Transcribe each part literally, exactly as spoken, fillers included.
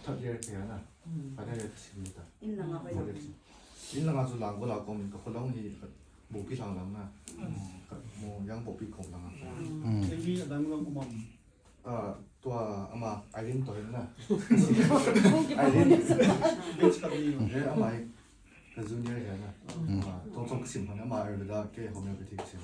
Third year kaya na. Final year kasim ni ta. In langa chu lang ko la kom ka ko lang hi ka bo pi lang lang na. Ka mo yang bo pi kom lang. Tua ama Irene to hin na. Irene. Ama hi ka junior hi na. Tong tong kasim han ama Ayurveda ke homeopathy kasim.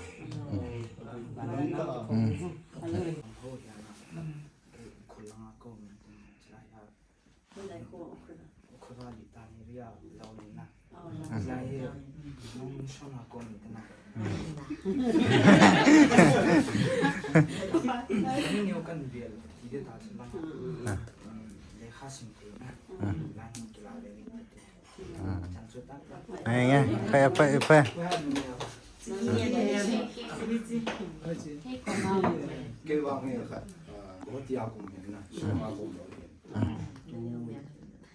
Ai, nge, nge, nge, nge. Kei vang hi khat, ah, Guwahati a kum hin na, Shillong a kum lou hin.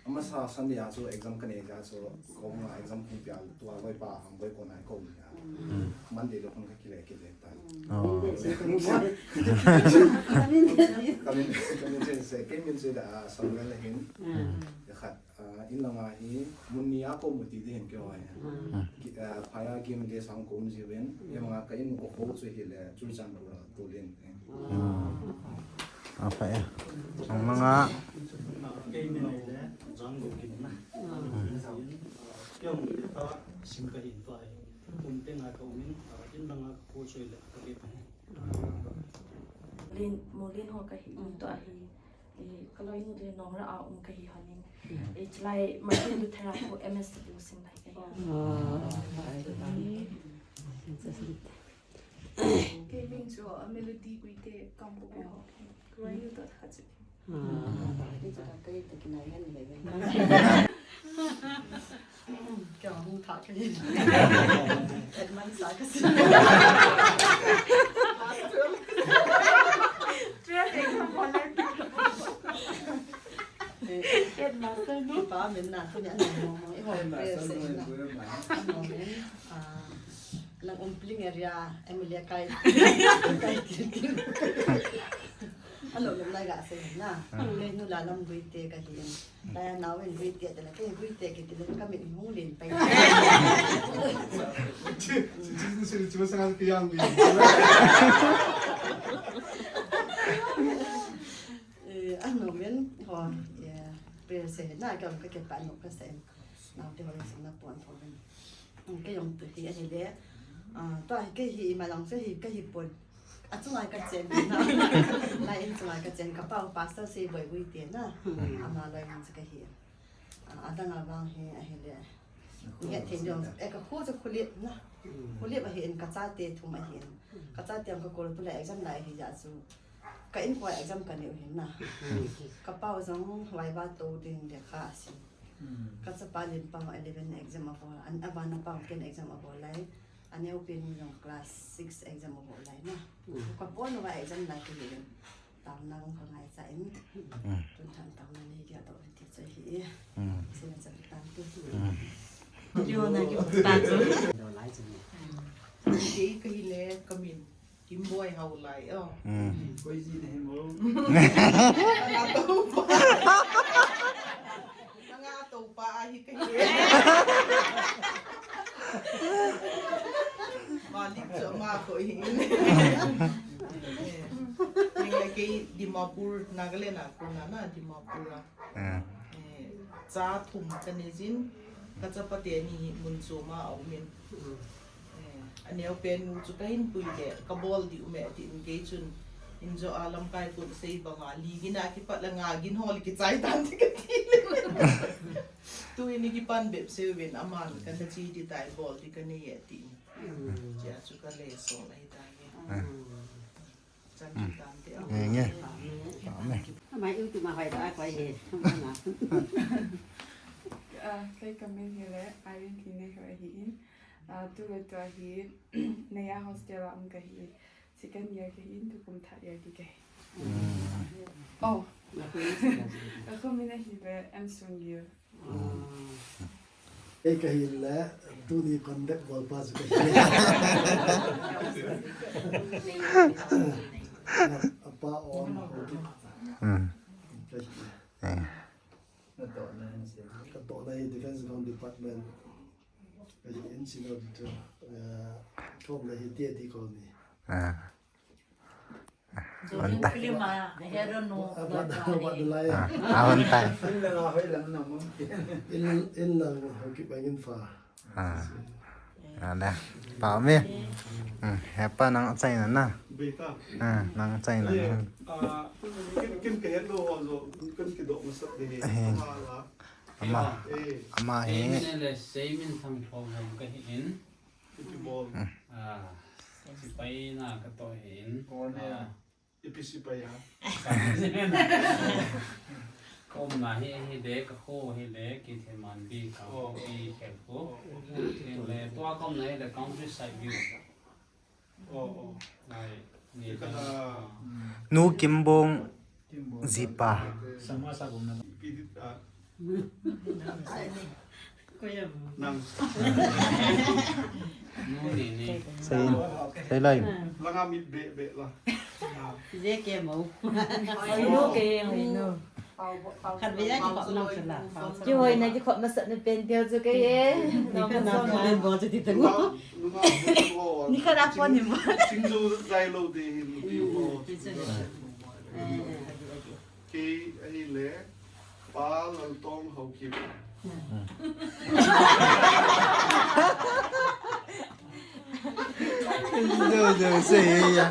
Amasa Sunday a chu exam kanei jeh a chu, kong a exam kum pia tua loi pa hang koi kona kou ni a. Monday lou kong kakile kile ta. Oh. Kamin, kamin che se, kei min che da, ah, Samuel hin. Khat. Ah, in langa hi, mun ni a ko mu ti ding hen kei hoi. Ki, ah, phaya kim de sang ko um jiuvin, ye manga ka in ko ko chu hi le, chu chan ko la to len. Ah. Ah, phaya. Ang manga. Kei min le, jang ko kin na. Kei um le ta, sim ka hin to ai. Kum te nga ka um in, ah, in langa ko chu le, ka ke pa. Lin, mo lin ho ka hi, to ahi. Eh, ka loinu te Nongrah a um ka hi hon in. Eh, chulai Martin Luther a ko M S W sim lai ka hi. Ah, ai, ai. Kei min chu a Melody Guite Kampupi ho. Ka loinu to kha chu. Ah. Kei chu ka kei te kinai hen le. Kei hung thah kei. Advance a ka si. Twelve exam ho le. Headmaster nu. Pa min na tu ni a na mo mo. I ho prayer se na. Mo min. Ah, lang Umpling area M L A kai. Kai ti ti. Alo lo lai ga se na. Kei nu la lam Guite ka hi. Lai a nau in Guite te la, kei Guite kiti le ka min hung len pai. Chi, chi, chi, chi, chi, chi, chi, chi, chi, Eh, ano min, ho, eh, prayer se na, ka, ka ke pa no ka se. Nau te ho, se na pon ho min. Kei jong tu hi, ahi le. Ah, tua hi kei hi, ima lang se hi, ka hi pon. A chunga ka chen na. Lai in chunga ka chen ka pau pastor se boi boi te na. Ama lai in chu ka hi. A, adang a vang hi ahi le. Nge thei jong e ka khu chu khulip na. Khulip ahi in ka chate thum ahi in. Ka chate ang ka kol tu le exam lai hi ja chu. Ka in ko exam ka neu hin na. Ka pau jong vai ba to ding le kha asin. Ka chapa len pau eleven exam a bol. An a vana pau ten exam a bol lai. A neo pen nu jong class six exam a bol lai na. Ka pon va exam lai ka hi in. Taona kong ka ngaicha in. Tun chan taona nei kei a to ti chu hi. Sina chan tan tu. Yo na ki tan tu. Kei ka hi le ka min Kimboi Haolai o. Koi ji na hi mo. Nga to pa. Nga to pa ahi ka hi. Malik chu ama ko hi. Ning le kei Dimapur, Nagaland a kon na na Dimapur a. Eh, cha thum ka nei jin, ka chapa teni mun chom a um in. Eh, a neo pen nu chu ka hin pui le, ka bol di um e tin kei chun. In jo a lamkai kon sei banga, li gin a kipat le nga gin hol kichai tan ti ka ti le. Tu in i kipan bep se uvin aman ka na chi di tai bol di ka nei e tin. Chia chu ka le so lai tai. Chan chu tan te. Nge, nge. Amen. Ama YouTube ma hoi ba koi he. Ah, kei ka min hi le, Irene Thinei ho ahi in. Ah, tu le tu ahi, Naya Hostel a um ka hi. Second year ka hi in, tu kum third year ki ka hi. Oh. Ka kum min ahi le, M Sungil. Kei ka hi le, tuni conduct bol pa chu ka hi. Apa on, okay. Ka hi. Katohna hi Defense Account Department. Kaji in sino tu, eh, kom na hi tia di ko ni. Ah. Jojo film a hero nu. Abat, abat lai. Ah, ah, on time. In lang a hoi lang na mo. In, in lang ho ki bangin fa. Ah. Ah, da. Pa mi. Hmm, hepa nang China na. Beta. Ah, nang China. Ah, kin, kin ke hello ho jo, kin ki do masat de. Ama, ama hi. Seimin le Seiminthang Lhomlhom kahi in. Football. Ah, sipai na katoh hi in. Corner. Ah. Ipi sipai a. Kom na hi, hi de ka kho hi le, Kithomanbi ka kho hi khel ko. Hi le, tua kom na hi le countryside view. Oh, oh. Nu Kimbong jipa. Nang. Sei, sei lai. Langa mit be be la. Jeke mo. Oi, no ke, oi, no. Khat ve ya kikhop nang chu la. Kihoina kikhop masat na pen tel chu kei e. Ni khat na pen bol chu ti teng. Ni khat na pon ni mo. Singjo jai lo de hin ti mo. Kei ahile Pa Laltong Haokip. Jojo sei ya.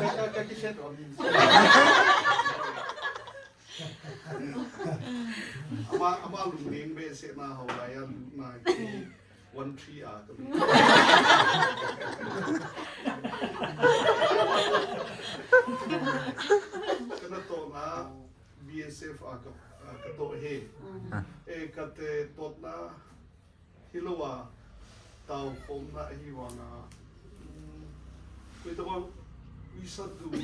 Ama, ama lungning behseh na ho lai a lut na ki one three a ka mi. Kana toh na B S F a ka, a ka toh he. E kate toh na Hilou a, taokhomna ahi vanga, um, koi tobang uisat du mo.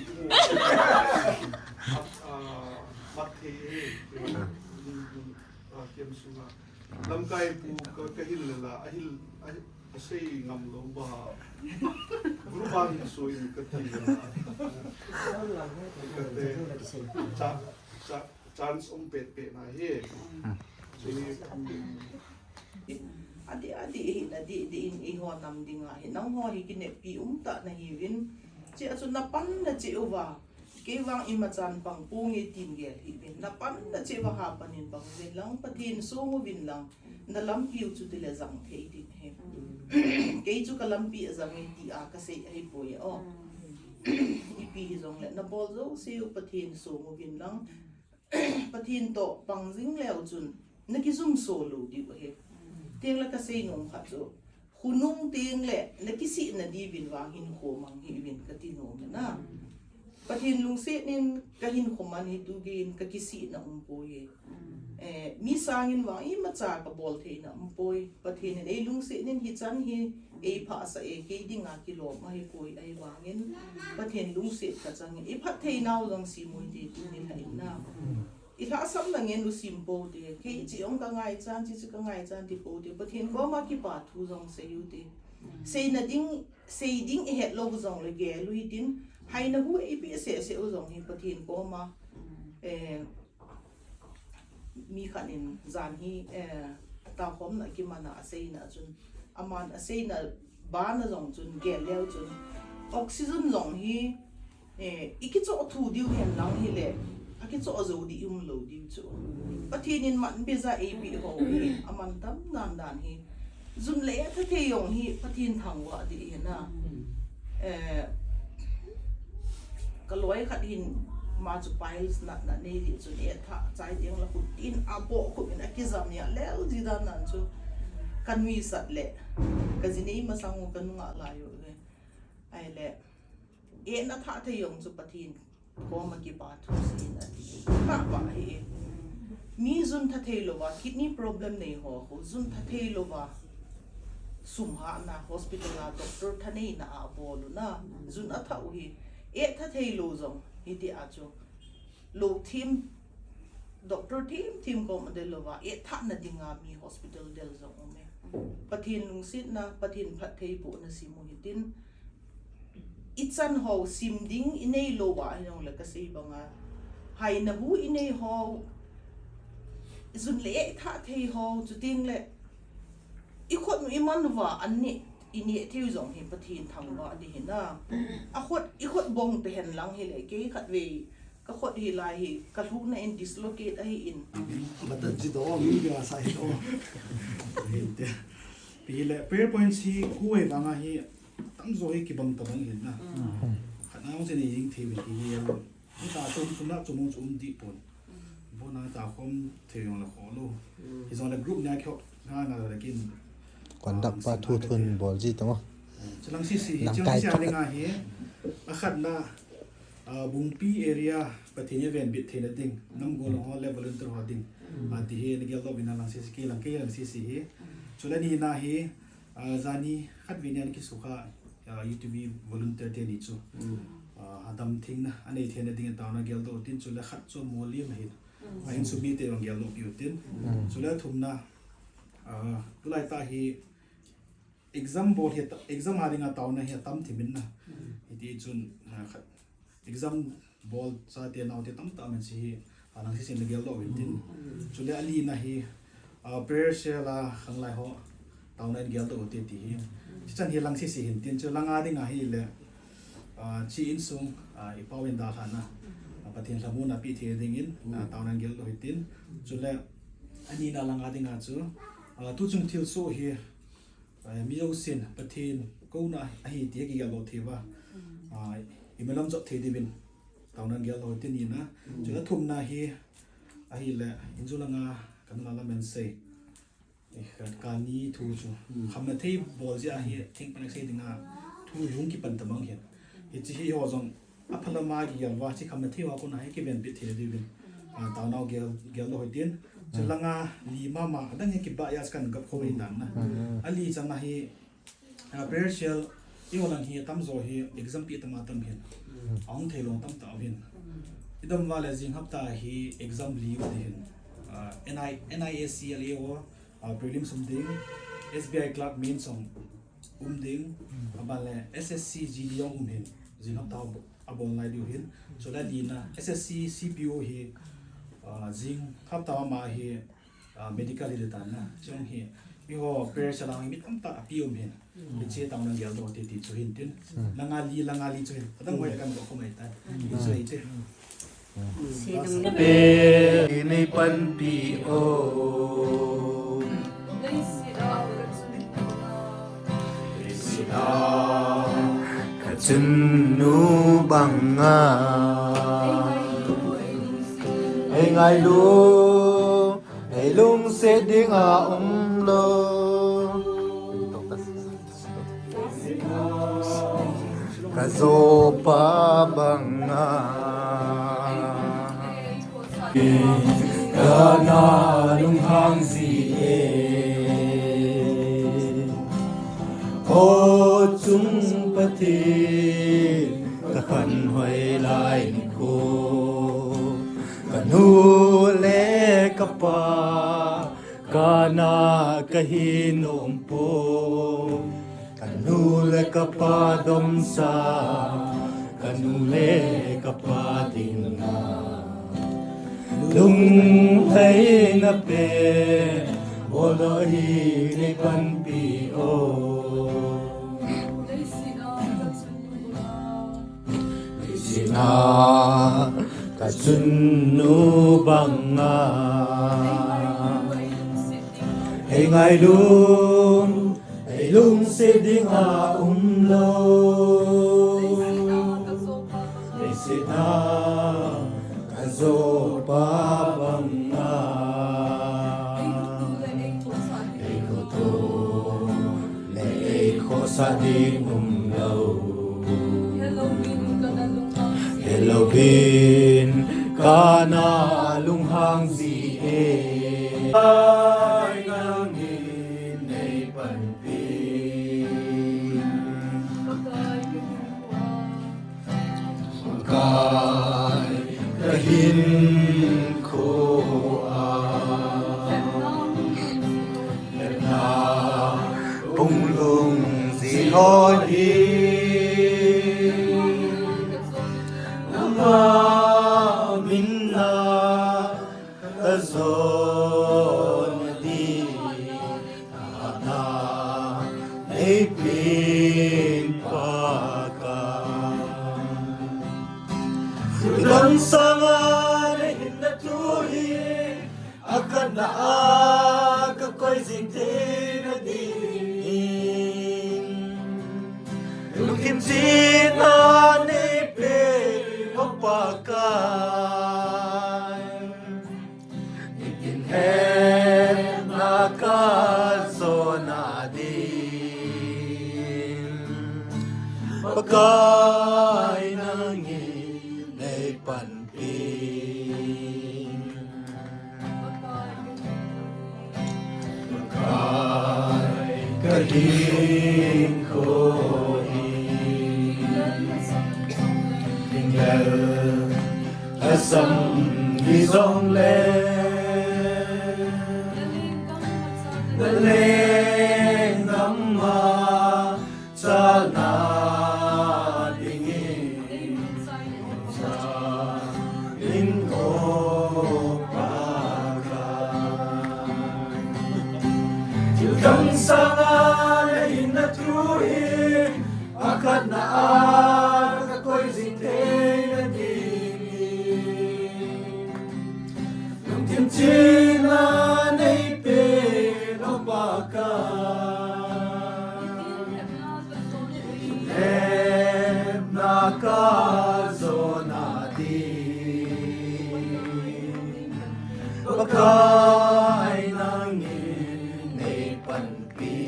A, a, mat thei e, um, um, a, kiam sunga. Lamkai pu ka, ka hil le la, a hil, a, a sei ngam lou ba. Group a hin so in ka ti le la. Ka te, cha, cha, chance um pet pet na hi. Chuni, um, Adih, adih hi na dih, dih in eiho nam dinga hi. Nangho hi kineppi um tah nahiuvin. Chea chu napan nacheh uva. Kei vang imachan pang ponge tin gel hih uvin. Napan nacheh uva ha panin pang uvin lang. Pathen song uvin lang. Na lampi u chu tile jang thei ding hi. Kei chu ka lampi ajang e tia kasei ahipoi o. Ipi hijongle nabol jouse u Pathen song uvin lang. Pathen toh pang jing leu chun, nakijumso lou diu ahi. Tengle kasei nom khat chu, khonung tengle, nakisih nadiuvin vang hinkho mang hih uvin kati nom e na. Pathen lungset in kahinkho man hi tugei in kakisihna umpoi e. Eh, mi sangin vang imacha kabol theina umpoi. Pathen in eilungset in hichan hi eiphasah e, kei dinga kilom ahipoi, ahivangin Pathen lungset kachangin iphatthei nau jong simui te tuni lha in na. Ilhahsamna ngen u simpou te, kei chi ong kangaichan, chi chi kangaichan tipou te, Pathen koma kipa thu jong sei u te. Seina ding, sei ding ihet lou jongle gel u hitin, haina hu eipeh sehseh u jong hi Pathen koma, eh, mi khat in jan hi, eh, taokhomna kimana aseina chun, aman aseina bana jong chun, gel leu chun, oxygen jong hi, eh, ikichoh thu diu hen lang hile, akichoh jou ding umlou diu chu. Pathen in manbeiya eipeh ho hi, amantam dan dan hi. Jun le etha thei jong hi Pathen thangvah ding ahi na. Eh, kaloi khat hin ama chu piles natna nei ding chun etha chai ding la khut in abohkhup in akijam nia lel ji dan nan chu kanuisat le kajinei masang u kanungah lai u le. Ahile, etna thah thei jong chu Pathen koma kipa thu sei in ati. Papa hi. Mi jun tha thei louva, kidney problem nei ho, ho jun tha thei louva. Sum hahna, hospital a doctor thaneina a bol u na. Jun atha u hi. Etha thei lou jong, hiti a chu. Lou thim, doctor thim thim koma del louva, etha na dinga mi hospital del jong um e. Pathen lungsetna, Pathen phattheibohna simu hitin, ichan ho sim ding inei louva, hijongle kasei banga, haina hu inei ho, Jun le eh tha thei ho, chuting le i khut nu i man uva an ne, i ne thei u jong hi Pathen thangvah di hi na. A khut, i khut bong te hen lang hi le, kei khat ve ka khut hi lai hi, ka lhukna in dislocate ahi in. Bata ji do, mi ga sa hi do. Hinte. Pi le prayer point hi ku ai vanga hi tamjo hi kibang tabang hin na. Khat na hong se ni jing thei ve hi. Ni ta chom chom na chom chom di pon. Bo na ta khom thei jong la kho lo. Hi jong la group nia kho nga na la kin. Conduct pa thu thun bol ji tong. Chulang si si hi, chulang si si a ding a hi. A khat na, ah, Bungpi area Pathen in venbit theina ding. Nam gol ho le volunteer ho ding. Ah, ti hi na gel lo vin a lang si si, kei lang kei lang si si hi. Chule ni na hi, ah, jani khat ve ni an kisukha, ah, U T V volunteer te ni chu. Ah, adam thing na, anei theina ding taona gel do tin chule khat chu Molim hi. Ah, in sumi te jong gel lo piu tin. Chule thum na, ah, tulai ta hi exam bol hi ta, exam a ding a taona hi tam thimin na. Hiti chun, ah, khat exam bol cha te nau te tam ta men si hi, ah, lang si sin gel lo vin tin. Chule a li na hi, ah, prayer cell a khang lai ho taona in gel to te ti hi. Chi chan hi lang si si hin tin chu langa ding a hi le, ah, chi in sung, ah, i pau in da kha na. Ah, Pathen thamu na pi the ding in, ah, taona in gel lo hi tin. Chule a ni na langa ding a chu, ah, tu chung thil so hi, ah, mi lo sin Pathen ko na ahi ti ki gel lo the va. Ah, i melam jot the di vin. Taona in gel lo hi tin ni na. Chule thum na hi, a hi le, in ju langa kan la la men sei. Eh, ka, ka ni thu chu. Kham na thei bol ji a hi, thing pan sei ding a, thu jung ki pan ta mang hin. Hi chi hi ho jong, a phala ma ki gel va, chi kham na thei wa ko na hi ki ven bit thei di vin. Ah, taona gel, gel lo hi tin. Chu langa li ma ma, dang hi ki ba ya kan gap kho bai dan na. A li chan na hi, ah, prayer cell, i ho lang hi tam jo hi, exam pi tam a tam hin. Ahung thei lo tam ta hin. I dam va le jing hapta hi exam li u di hin. Ah, N I, N I A C L A o, ah, prelims um ding, S B I clerk mains jong um ding, aban le S S C G D jong um hin, jing hapta a bol nai diu hin, chule li na S S C C P O hi, ah, jing hapta ma hi, ah, medical hi le tan na, chung hi, i ho prayer cell lang hi mi tam ta a pi um hin. Hiche taona in gel to ti ti chu hin tin. Langa li, langa li chu hin. Adang hoi kan ko ko mai ta. Hi chu hi te. Pe nei panpi o. Sina ka chunnu banga. Ei ngailu. Ei lungset ding a um lo. Ka jopa banga. Ka na lunghang ji e. O chung Pathen, ka khan hoi lai ni ko. Ka nu le ka pa, ka na ka hi nom po. Ka nu le ka pa domsa, ka nu le ka pa ding na. Lunglhaina pe, bolo hi nei panpi o. Sina ka chunnu banga. Ei ngailu, ei lungset ding a um lo. Sina ka jopa banga. Ei khutu le ei khosa ding um lo. Hello bin ka na lunghang ji e. Ai nangin nei panpi. Kai ka hinkho a na pung lungji ho hi. Nangma min a ka jo. Pin Pakai. Thudang sanga nahin na thu hi, akhatna a kakoi jing theina dingin. Lungthim china neipe, O Pakai. Nitin hepna kajona din, Pakai nangin neipanpi. Pakai kahinkho hi, hinglel lhasam hijongle, nalenggam a chalna dingin, chalin O Pakai. Thil dang sanga nahin na thu hi, akhatna a kakoi jing theina dingin. Lungthim china neipe, O Pakai. Hepna kajona din, Pakai nangin neipanpi.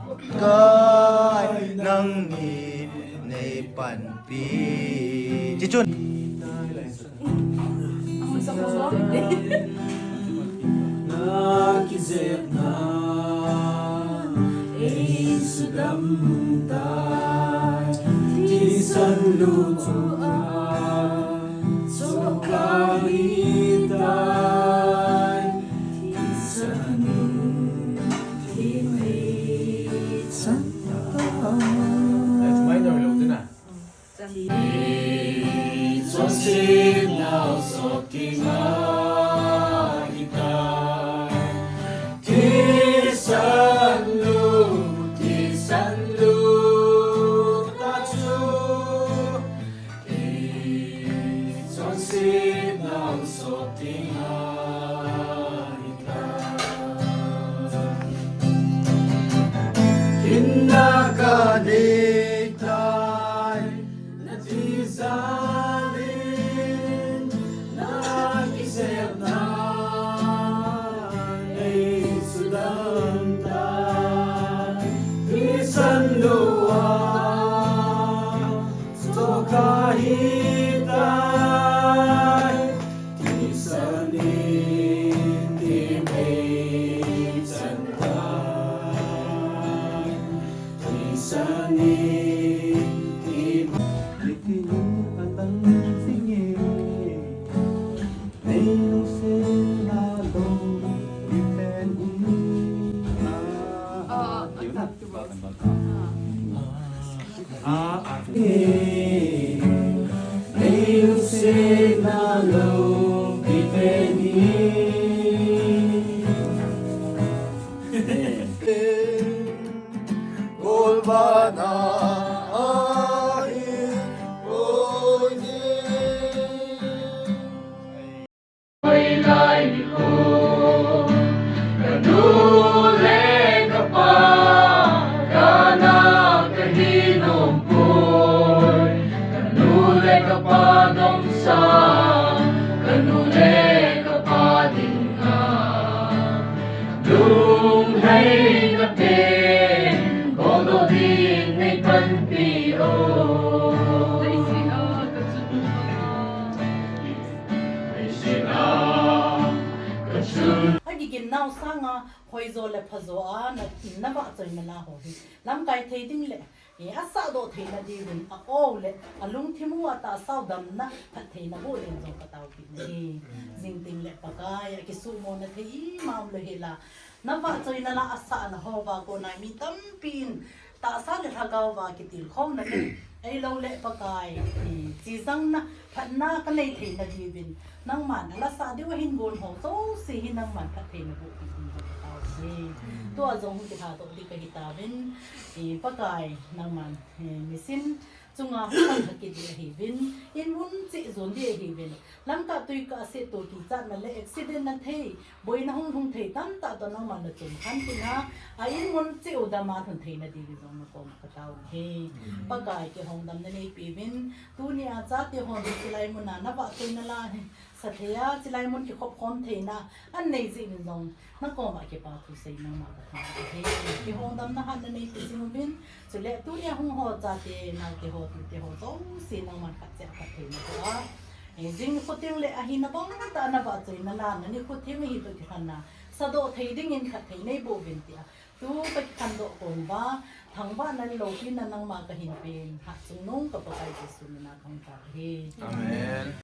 Pakai nangin neipanpi. Chichun. Na kijepna ei sudam tai, thisan lu chu a choka hitai, thisan in thimei chan tai. That's minor lo din a. Chonsetnau sot kinga hitai. Thisan lu, thisan lu ta chu. Chonsetnau sot kinga hitai. Hinna kanei tai, na thisan in, na kijepna ei sudam tai, thisan lu a choka hitai, thisan in thimei chan tai, thisan in thimei. Nitin atang singe, nei lungsetna lou ipen in. Ah, ah, ah. Nei lungsetna lou ipen in. Golvana ahi, oi ne. Hoilai nikho, kanu le kapa, kana kahi nom poi. Kanu le kapa dongsa, kanu le kapa dinga, lunglhaina pen, boldoh din neipanpi o. Agigin nau sanga, hoijo le phajo a, na, na vahchoina la ho hi lamkai thei ding le, eh, asahdoh theina diuvin, a-o le alungthim u a tahsa u damna phattheina boh din jong kataopi nahi. Jingting le Pakai, akisumona thei ima umlou hela, na vahchoina la asahna hoa kona mi tampin Tahsa le lhagao va kitilkhouna le, ahilou le Pakai, eh, chijangna, phatna kanei theina diuvin, nangman nalasa diu ahin gon ho jouse hi nangman phattheina boh ding in katao uve. Tua jong hung kithat toh ding kahi tauvin, eh, Pakai, nangman, eh, mission chunga hung phat kit ding ahiuvin, in mun cheh jon ding ahiuvin, lamkah tuikah a se toh kichatna le accident na thei, boina hung hung thei tamtah toh nangman nachung khan tina, a in mun cheh u dama lhun theina diuvin jong nakoma katao uve. Pakai, kihongdamna neipeuvin, tunia chate hon chilai muna navahchoina la hi, sathei a chilai mun kikhop khom theina anei jeh uvin jong nakoma kipa thu sei nangma kathangvah e. Kihongdamna hatna neipe jing uvin, chule tunia hung ho chate, naote ho, tute ho jouse nangman khat cheh a phattheina boh a, eh, jing nikho teng le ahina bang tah a navahchoina la, nanikho theng ahi toh kikhenna sadoh thei dingin phatthei neiboh uvin tia, tu kakikhen doh kon uva, thangvahna le loupina nangma kahin pen, Hatchungnung ka Pakai Jesu mina kahung tao ahi. Amen.